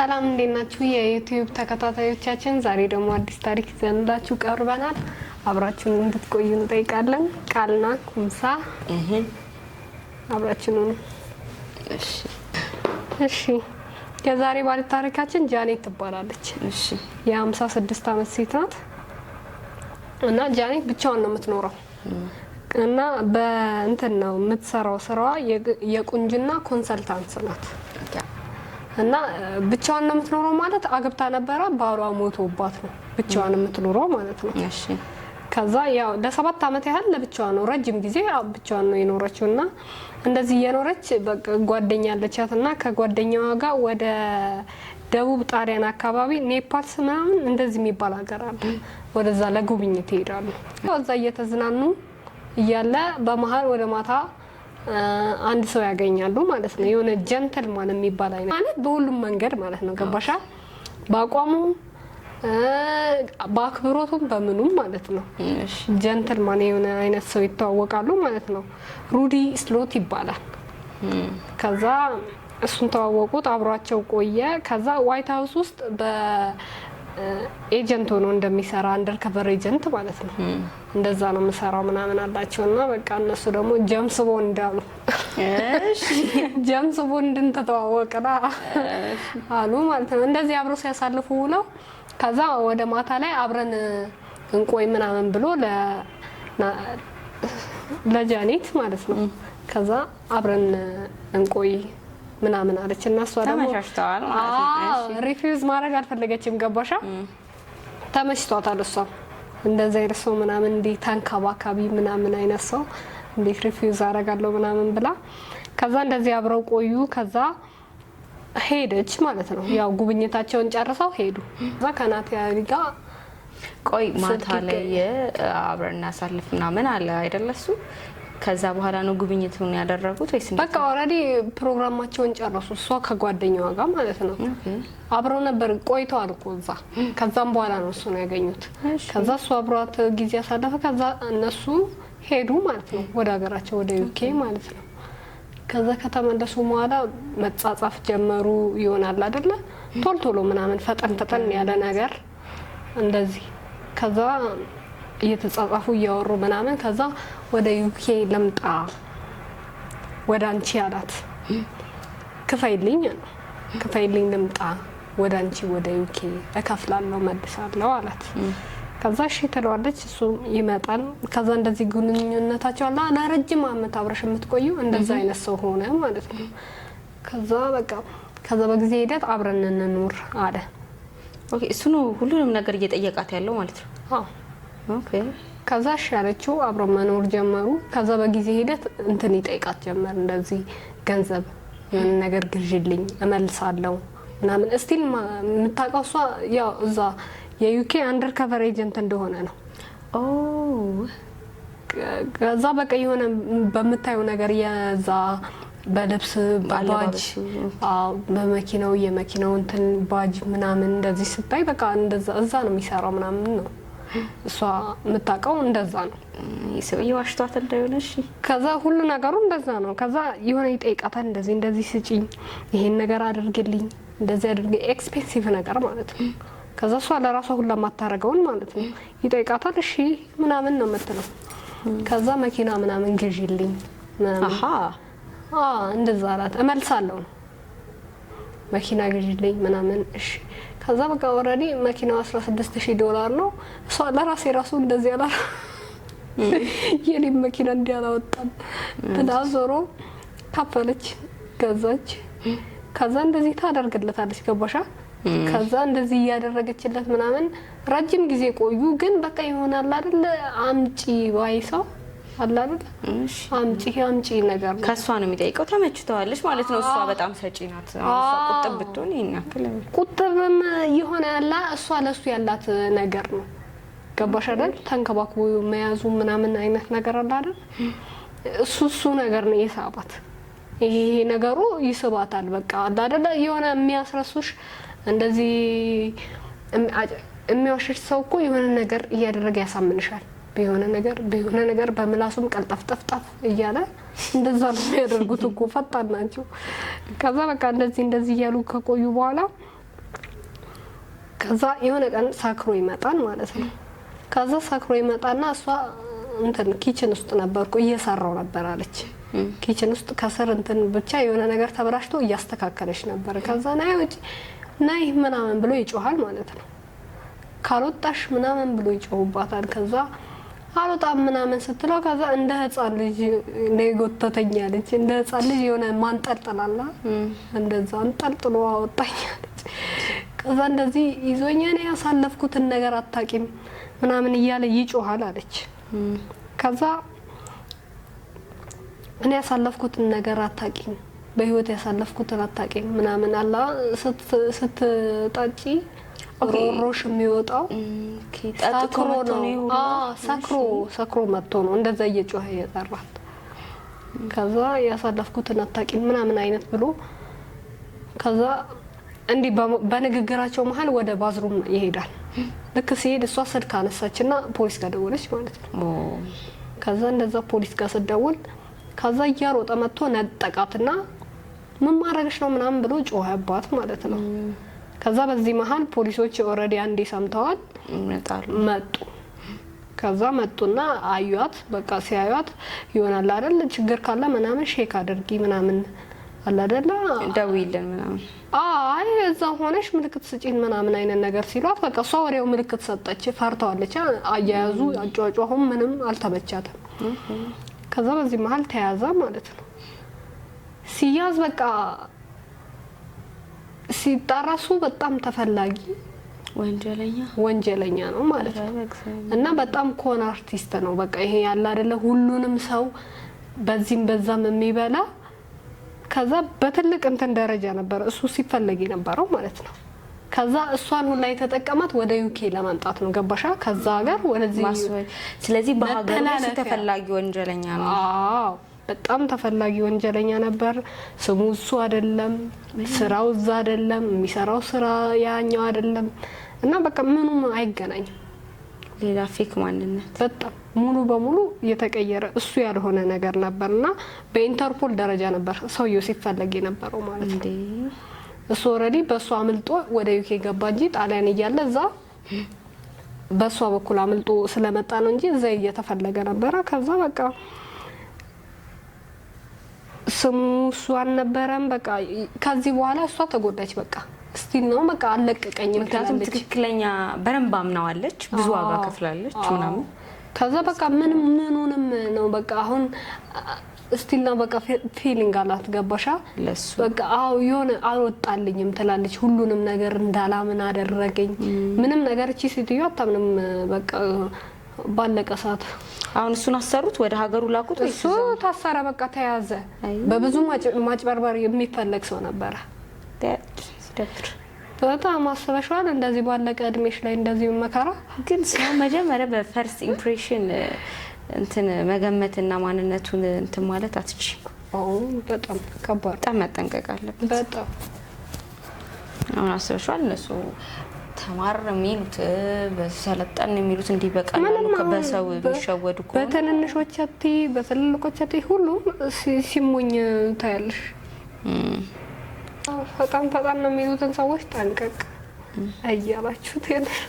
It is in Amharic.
ሰላም፣ እንዴት ናችሁ የ YouTube ተከታታዮቻችን? ዛሬ ደግሞ አዲስ ታሪክ ይዘንላችሁ ቀርበናል። አብራችሁን እንድትቆዩ እንጠይቃለን። ቃልና ኩምሳ አብራችሁን ሁኑ። እሺ። እሺ፣ የዛሬ ባለ ታሪካችን ጃኔት ትባላለች። የ56 ዓመት ሴት ናት እና ጃኔት ብቻዋን ነው የምትኖረው እና በእንትን ነው የምትሰራው፣ ስራዋ የቁንጅና consultant ናት። እና ብቻዋን ነው የምትኖረው ማለት አግብታ ነበረ፣ ባሏ ሞቶባት ነው ብቻዋን የምትኖረው ማለት ነው። ከዛ ያው ለ7 ዓመት ያህል ለብቻዋ ነው፣ ረጅም ጊዜ ብቻዋን ነው የኖረችው። እና እንደዚህ እየኖረች በቃ ጓደኛ አለቻት እና ከጓደኛዋ ጋር ወደ ደቡብ ጣሊያን አካባቢ ኔፓልስ ምናምን እንደዚህ የሚባል ሀገር አለ፣ ወደዛ ለጉብኝት ይሄዳሉ። እዛ እየተዝናኑ እያለ በመሀል ወደ ማታ አንድ ሰው ያገኛሉ ማለት ነው። የሆነ gentleman የሚባል አይነት፣ ማለት በሁሉም መንገድ ማለት ነው። ገባሻ? በአቋሙ፣ በአክብሮቱም፣ በምኑም ማለት ነው። Gentleman የሆነ አይነት ሰው ይተዋወቃሉ ማለት ነው። ሩዲ ስሎት ይባላል። ከዛ እሱን ተዋወቁት፣ አብሯቸው ቆየ። ከዛ White House ውስጥ በ agent ሆኖ እንደሚሰራ፣ undercover agent ማለት ነው። እንደዛ ነው የምሰራው ምናምን አላቸው እና በቃ እነሱ ደግሞ ጀምስ ቦንድ አሉ። ጀምስ ቦንድን ተተዋወቅና አሉ ማለት ነው። እንደዚህ አብረው ሲያሳልፉ ውለው ከዛ ወደ ማታ ላይ አብረን እንቆይ ምናምን ብሎ ለጃኔት ማለት ነው። ከዛ አብረን እንቆይ ምናምን አለች እና እሷ ደግሞ ተመቻችተዋል ማለት ነው። አዎ፣ refuse ማድረግ አልፈለገችም። ገባሻ? ተመችቷታል። እሷ እንደዚህ አይነት ሰው ምናምን እንዲህ ተንከባካቢ ምናምን አይነት ሰው እንዴት refuse አደርጋለሁ ምናምን ብላ ከዛ እንደዚህ አብረው ቆዩ። ከዛ ሄደች ማለት ነው። ያው ጉብኝታቸውን ጨርሰው ሄዱ። ከዛ ከናታሊ ጋር ቆይ፣ ማታ ስልክ ላይ አብረን እናሳልፍ ምናምን አለ አይደለ እሱ? ከዛ በኋላ ነው ጉብኝቱን ያደረጉት ወይስ እንዴት? በቃ already ፕሮግራማቸውን ጨረሱ። እሷ ከጓደኛዋ ጋር ማለት ነው። አብረው ነበር ቆይተዋል እኮ እዛ። ከዛም በኋላ ነው እሱ ነው ያገኙት። ከዛ እሱ አብሯት ጊዜ ያሳለፈ። ከዛ እነሱ ሄዱ ማለት ነው ወደ ሀገራቸው፣ ወደ UK ማለት ነው። ከዛ ከተመለሱ በኋላ መጻጻፍ ጀመሩ ይሆናል አይደለ? ቶሎ ቶሎ ምናምን ፈጠን ፈጠን ያለ ነገር እንደዚህ። ከዛ እየተጻጻፉ እያወሩ ምናምን ከዛ ወደ UK ልምጣ ወደ አንቺ አላት። ክፈይልኝ ነው፣ ክፈይልኝ ልምጣ ወደ አንቺ ወደ UK፣ እከፍላለሁ፣ መልሳለሁ አላት። ከዛ እሺ ትለዋለች፣ እሱ ይመጣል። ከዛ እንደዚህ ግንኙነታቸው አለ ለረጅም ዓመት አብረሽ የምትቆዩ እንደዛ አይነት ሰው ሆነ ማለት ነው። ከዛ በቃ ከዛ በጊዜ ሂደት አብረን እንኑር አለ። Okay፣ እሱ ነው ሁሉንም ነገር እየጠየቃት ያለው ማለት ነው። አዎ። ከዛ እሺ ያለችው፣ አብረው መኖር ጀመሩ። ከዛ በጊዜ ሂደት እንትን ይጠይቃት ጀመር፣ እንደዚህ ገንዘብ፣ የሆነ ነገር ግዢልኝ፣ እመልሳለሁ ምናምን። Still የምታውቀው እሷ ያው እዛ የ UK undercover agent እንደሆነ ነው። ከዛ በቃ የሆነ በምታየው ነገር የዛ በልብስ፣ በባጅ፣ በአለባበሱ። አዎ፣ በመኪናው፣ የመኪናው እንትን ባጅ ምናምን እንደዚህ ስታይ በቃ እንደዛ እዛ ነው የሚሰራው ምናምን ነው እሷ የምታውቀው፣ እንደዛ ነው። ይህ ሰውዬ ዋሽቷት እንዳይሆነ። እሺ። ከዛ ሁሉ ነገሩ እንደዛ ነው። ከዛ የሆነ ይጠይቃታል፣ እንደዚህ እንደዚህ ስጪኝ፣ ይሄን ነገር አድርግልኝ፣ እንደዚህ አድርግ፣ expensive ነገር ማለት ነው። ከዛ እሷ ለራሷ ሁላ የማታረገውን ማለት ነው ይጠይቃታል። እሺ ምናምን ነው የምትለው። ከዛ መኪና ምናምን ግዢልኝ ምናምን እንደዛ አላት። እመልሳለሁ ነው፣ መኪና ግዢልኝ ምናምን፣ እሺ። ከዛ በቃ already መኪናው 16 ሺህ ዶላር ነው። እሷ ለራሴ ራሱ እንደዚህ ያላ የኔም መኪና እንዲህ አላወጣም ብላ ዞሮ ካፈለች፣ ገዛች። ከዛ እንደዚህ ታደርግለታለች፣ ገባሻ? ከዛ እንደዚህ እያደረገችለት ምናምን ረጅም ጊዜ ቆዩ። ግን በቃ ይሆናል አይደል አምጪ ባይ ሰው አለ አይደል? አምጪ አምጪ ነገር ነው። ከእሷ ነው የሚጠይቀው። ተመችተዋለች ማለት ነው። እሷ በጣም ሰጪ ናት። አሁን እሷ ቁጥብ ብትሆን ይሄን ያክል ቁጥብም የሆነ ያላ እሷ ለሱ ያላት ነገር ነው። ገባሽ አይደል? ተንከባክቦ መያዙ ምናምን አይነት ነገር አለ አይደል? እሱ እሱ ነገር ነው የሳባት። ይሄ ይሄ ነገሩ ይስባታል። በቃ አለ አይደለ የሆነ የሚያስረሱሽ እንደዚህ የሚዋሽሽ ሰው እኮ የሆነ ነገር እያደረገ ያሳምንሻል። በሆነ ነገር በሆነ ነገር በምላሱም ቀልጠፍጠፍጠፍ እያለ እንደዛ ነው የሚያደርጉት እኮ፣ ፈጣን ናቸው። ከዛ በቃ እንደዚህ እንደዚህ እያሉ ከቆዩ በኋላ ከዛ የሆነ ቀን ሰክሮ ይመጣል ማለት ነው። ከዛ ሰክሮ ይመጣና እሷ እንትን kitchen ውስጥ ነበርኩ እየሰራው ነበር አለች። Kitchen ውስጥ ከስር እንትን ብቻ የሆነ ነገር ተበላሽቶ እያስተካከለች ነበር። ከዛ ናይ ውጪ ናይ ምናምን ብሎ ይጮሃል ማለት ነው። ካልወጣሽ ምናምን ብሎ ይጮሁባታል። ከዛ አልወጣም ምናምን ስትለው ከዛ እንደ ህፃን ልጅ ነው የጎተተኝ አለች። እንደ ህፃን ልጅ የሆነ ማንጠልጠል አለ፣ እንደዛ አንጠልጥሎ አወጣኝ አለች። ከዛ እንደዚህ ይዞኝ እኔ ያሳለፍኩትን ነገር አታቂም ምናምን እያለ ይጮሃል አለች። ከዛ እኔ ያሳለፍኩትን ነገር አታቂም፣ በህይወት ያሳለፍኩትን አታቂም ምናምን አላ ስትጠጪ ሮሮሽ የሚወጣው ጠጥቶ ሰክሮ መጥቶ ነው። ነው ይሄ ሁሉ? አዎ፣ ሰክሮ መጥቶ ነው እንደዛ እየጮኸ የጠራት። ከዛ ያሳለፍኩትን አታቂም ምናምን አይነት ብሎ ከዛ እንዲህ በንግግራቸው መሀል ወደ bathroom ይሄዳል። ልክ ሲሄድ እሷ ስልክ አነሳችና ፖሊስ ጋር ደወለች ማለት ነው። ከዛ እንደዛ ፖሊስ ጋር ስደውል ከዛ እያሮጠ መጥቶ ነጠቃትና ምን ማድረግሽ ነው ምናምን ብሎ ጮኸባት ማለት ነው። ከዛ በዚህ መሀል ፖሊሶች already አንዴ ሰምተዋል ይመጣሉ። መጡ። ከዛ መጡና አዩዋት። በቃ ሲያዩዋት ይሆናል አይደል ችግር ካለ ምናምን shake አድርጊ ምናምን አለ አይደለ ደውይልን ምናምን። አይ እዛ ሆነሽ ምልክት ስጪን ምናምን አይነት ነገር ሲሏት በቃ እሷ ወዲያው ምልክት ሰጠች። ፈርተዋለች። አያያዙ አጯጯሁም ምንም አልተመቻትም። ከዛ በዚህ መሀል ተያዘ ማለት ነው። ሲያዝ በቃ ሲጣራ እሱ በጣም ተፈላጊ ወንጀለኛ ወንጀለኛ ነው ማለት ነው። ኧረ በእግዚአብሔር። እና በጣም con artist ነው። በቃ ይሄ ያለ አይደለ ሁሉንም ሰው በዚህም በዛም የሚበላ። ከዛ በትልቅ እንትን ደረጃ ነበር እሱ ሲፈለግ የነበረው ማለት ነው። ከዛ እሷን ሁላ የተጠቀማት ወደ ዩኬ ለማምጣት ነው። ገባሻ? ከዛ ሀገር ወደዚህ ስለዚህ በሀገሩ ላይ እሱ መተላለፊያ። ተፈላጊ ወንጀለኛ ነው። አዎ፣ በጣም ተፈላጊ ወንጀለኛ ነበር። ስሙ እሱ አይደለም፣ ስራው እዛ አይደለም፣ የሚሰራው ስራ ያኛው አይደለም። እና በቃ ምኑም አይገናኝም። ሌላ fake ማንነት። በጣም ሙሉ በሙሉ የተቀየረ እሱ ያልሆነ ነገር ነበር እና በኢንተርፖል ደረጃ ነበር ሰውየው ሲፈለግ የነበረው ማለት ነው። እንዴ! እሱ already በእሱ አምልጦ ወደ ዩኬ ገባ እንጂ ጣሊያን እያለ እዛ በእሷ በኩል አምልጦ ስለመጣ ነው እንጂ እዛ እየተፈለገ ነበረ። ከዛ በቃ ስሙ እሱ አልነበረም። በቃ ከዚህ በኋላ እሷ ተጎዳች። በቃ still ነው በቃ አልለቀቀኝም ምክንያቱም ትላለች። ትክክለኛ በደንብ አምናዋለች፣ ብዙ ዋጋ ከፍላለች ምናምን። ከዛ በቃ ምንም ምኑንም ነው በቃ አሁን still ነው በቃ feeling አላት፣ ገባሻ? ለሱ በቃ አዎ የሆነ አልወጣልኝም ትላለች። ሁሉንም ነገር እንዳላምን አደረገኝ። ምንም ነገር እቺ ሴትዮ አታምንም። በቃ ባለቀ ሰዓት አሁን እሱን አሰሩት፣ ወደ ሀገሩ ላኩት ወይስ እሱ ታሰረ፣ በቃ ተያዘ። አይ። በብዙ ማጭበርበር የሚፈለግ ሰው ነበረ። ሲደብር። በጣም አስበሽዋል? እንደዚህ ባለቀ እድሜሽ ላይ እንደዚህ መከራ። ግን ሰው መጀመሪያ በ first impression እንትን መገመትና ማንነቱን እንትን ማለት አትችይም። አዎ፣ በጣም ከባድ። በጣም መጠንቀቅ አለበት። በጣም። አሁን አስበሽዋል? እነሱ ተማር የሚሉት በሰለጠን የሚሉት እንዲህ በቀላሉ ምንም አሁን በሰው የሚሸወዱ ከሆነ በትንንሾች አትይ፣ በትልልቆች አትይ፣ ሁሉም ሲሞኝ ታያለሽ። ፈጣን ፈጣን ነው የሚሉትን ሰዎች ጠንቀቅ እያላችሁ ትሄዳለሽ።